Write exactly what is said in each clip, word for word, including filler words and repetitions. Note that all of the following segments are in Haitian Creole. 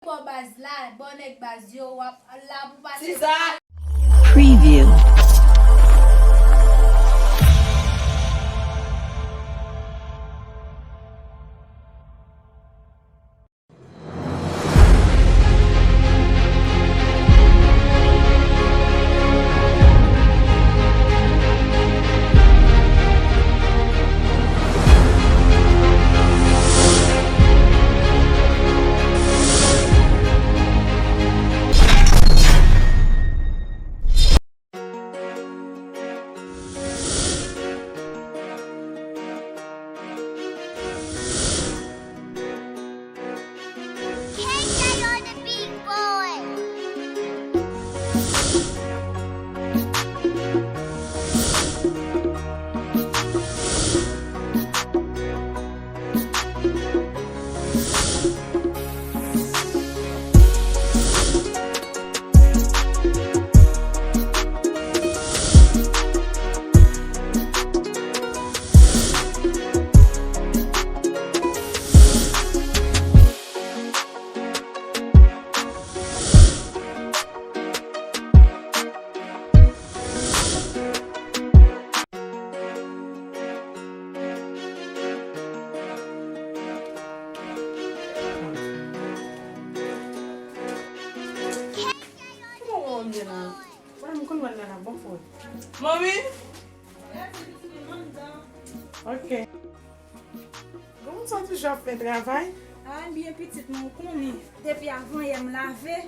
Bò baz la, bò nèg baz yo, w ap la pou pase. Preview. Kòman w ye la? Wè, m konn wè l la, la, bon fò. Manmi? Ok. Bon, sa toujou ap fè travay? A, byen pitit mwen, ou konnen. Depi avan yè m lave.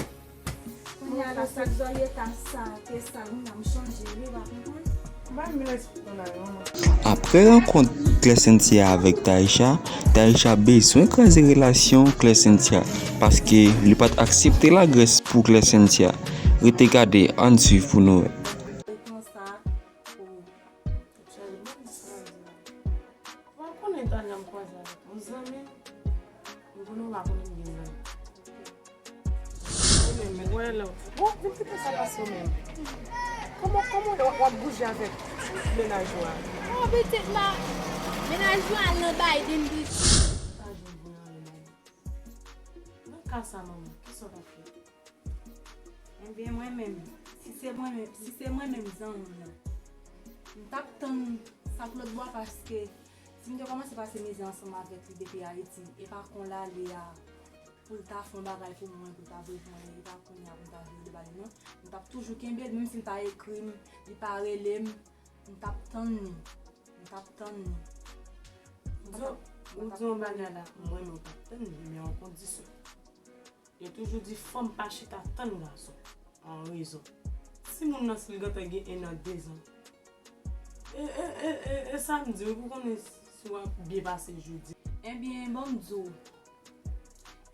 Kounye a la, sa k zòrye ta sa, te sal, m nan m chanje, li pa konprann. Ba m lespri nan la, manman. Apre rankont Clessentia avèk Taïsha, Taïsha bezwen kraze relasyon Clessentia, paske li pa t aksepte lagrès pou Clessentia. Rete gade, ann swiv pou nou wè. Konsa, o. Ou pa konnen talè m kwaze avèk yon zanmi, m konnen ou pa konnen m gen zanmi. Ou menm, wè lè w, bon, vin kite sa pase w menm. Kòman, kòman w w ap bouje avèk mennaj ou a? O, pitit la, mennaj ou a nan Biden, pitit. Sa jwenn pou nan Biden. Nan ka sa, manman, kisa w t ap fè? Ebyen, mwen menm, si se mwen menm, si se mwen menm zanmi w lan, m t ap tann sa k lòt bò a, paske si m te kòmanse pase mizè ansanm avèk li depi Ayiti, e pa kon l ale a, pou l ta fè yon bagay pou mwen, pou l ta voye pou mwen, e pa kounye a pou m ta vire do ba li, non. M t ap toujou kenbe l, menm si l pa ekri m, li pa rele m, m t ap tann li. M t ap tann li. Ou di yon, ou di yon bagay la, mwen menm m t ap tann li, men yon kondisyon. Yo toujou di fanm pa chita tann gason. An rezon. Si moun nan, si l gentan gen en an, de zan, e, e, e, e, e sa m di, ou pou konnen si w ap byen pase jodi. Ebyen, ban m di w,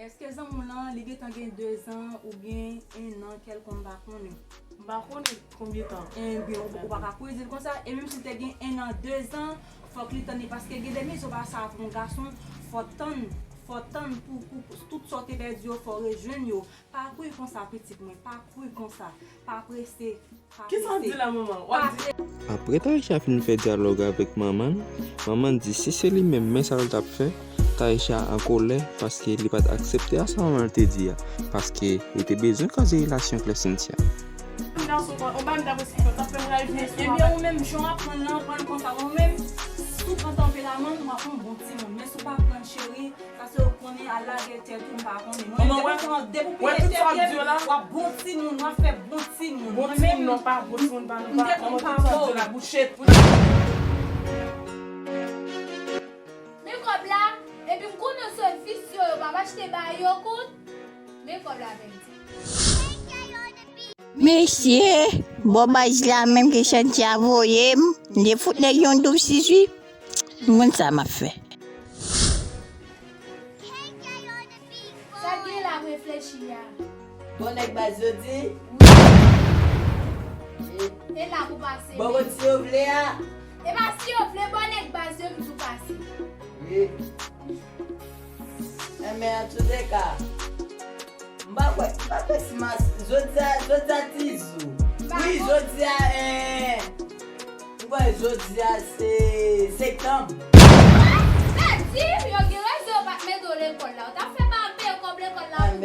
èske zanmi w lan, li gentan gen de zan oubyen en an kèlkonk, m pa konnen. M pa konnen konbyen tan. Ebyen, ou, ou pa ka kouri di l konsa. E menm si l te gen en an, de zan, fòk li tann li, paske gen de mizè w pase avèk yon gason, fò w tann, fò w tann pou, pou, pou tout sa w te pèdi yo, fò w rejwenn yo. Pa kouri konsa, pitit mwen, pa kouri konsa. Pa prese, pa prese. Kisa w di la, manman? W ap di. Apre Taïsha fin fè dyalòg avèk manman l, manman l di si se li menm, men sa l t ap fè. Taïsha an kolè paske li pa t aksepte a sa manman l te di a, paske li te bezwen kraze relasyon Clessentia. Gason, on ba m ta prese, t ap fè m ray vini sou. Ebyen, ou menm, jan w ap pran nan, pran l konsa, ou menm, si w pran tanperaman, w ap yon bon timoun. Men si w pa pran cheri, sa se ou konnen, al lage tèt ou, m pa konnen. Mwen, depi w pran, depi w peye tèt, w ap bon timoun, w ap fè bon timoun. Bon timoun, non, pa bon timoun, pa, non, pa. Manman, tout sa w di la, bouche. Men kòb la, epi m konnen se visye yo, yo p ap achte ba yo kont. Men kòb la, bèl. Mesye, bò baz la menm ke Chanti a voye m, m te fout nèg yon doub sis wi. M konn sa m ap fè. Sa k gen la, reflechi a? Bon nèg baz yo di. E la pou pase. Bon, bon, si yo vle a. E pa si yo vle, bon nèg baz yo m di w pase. Wi. Enben, antouleka, m pa kwè, m pa kwè si mas, jodi a, jodi a Tizou. Wi, jodi a, eh, m kwè jodi a se septanm. Pèdi, yo gen rezon yo pa t mete w lekòl la. Ou t ap fè ba peye kòb lekòl la pou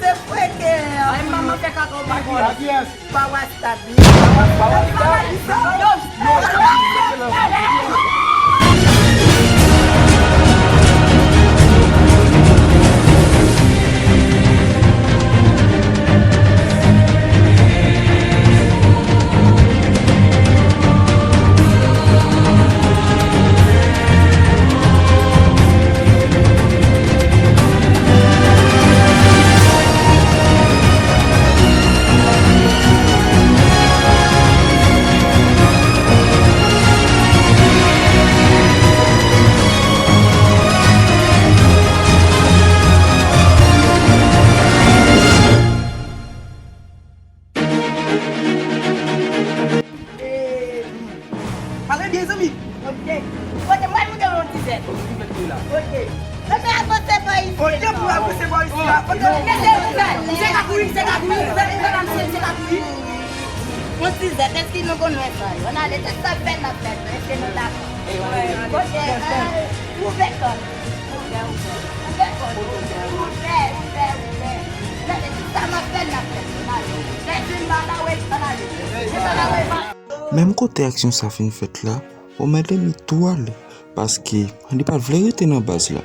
Se vre ke... Ay, manman fè kaka w pa konn. Pa wasta. Ok. Mete avanse bò isi. Oke pou avanse bò isi la. Mete ou fè. Misye ka kouri, misye ka kouri. Fè, fè pa misye, misye ka kouri. On sizèt, èske nou konn wè sa yo? Ann ale, se sa fè n ap fè, èske nou dakò? Oke, ouvè kò. Ouvè, ouvè. Ouvè kò. Ouvè, ouvè, ouvè. Gade, se sa m ap fè, n ap fè. Ann ale. Lè vin ba la wè, ann ale. Se sa la wè. Menm kote aksyon sa fin fèt la, Omèleni tou ale, paske li pa t vle rete nan baz la.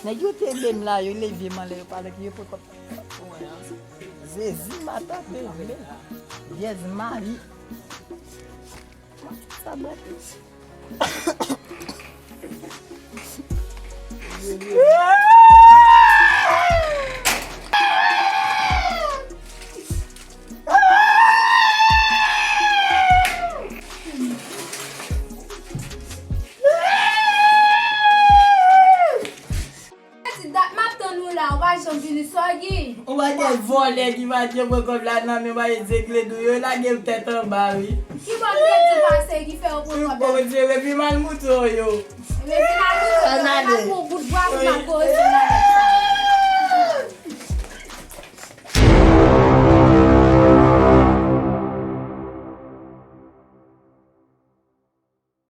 Nèg yo kenbe m la, yo leve m anlè, yo pale ki yo poko. Zezi matant, pyès mayi. Sa bèt. Ti dat m ap tann ou la, ou pa janm vini, sa w gen? Ou pa gen vòlè ki pa gen pran kòb la nan men, pa gen zegle dou yo, lage m tèt anba, wi. Ki bò m te di pase ki fè yo pran kòb la? Bondye, epi mal mouton yo. Epi mal mouton yo,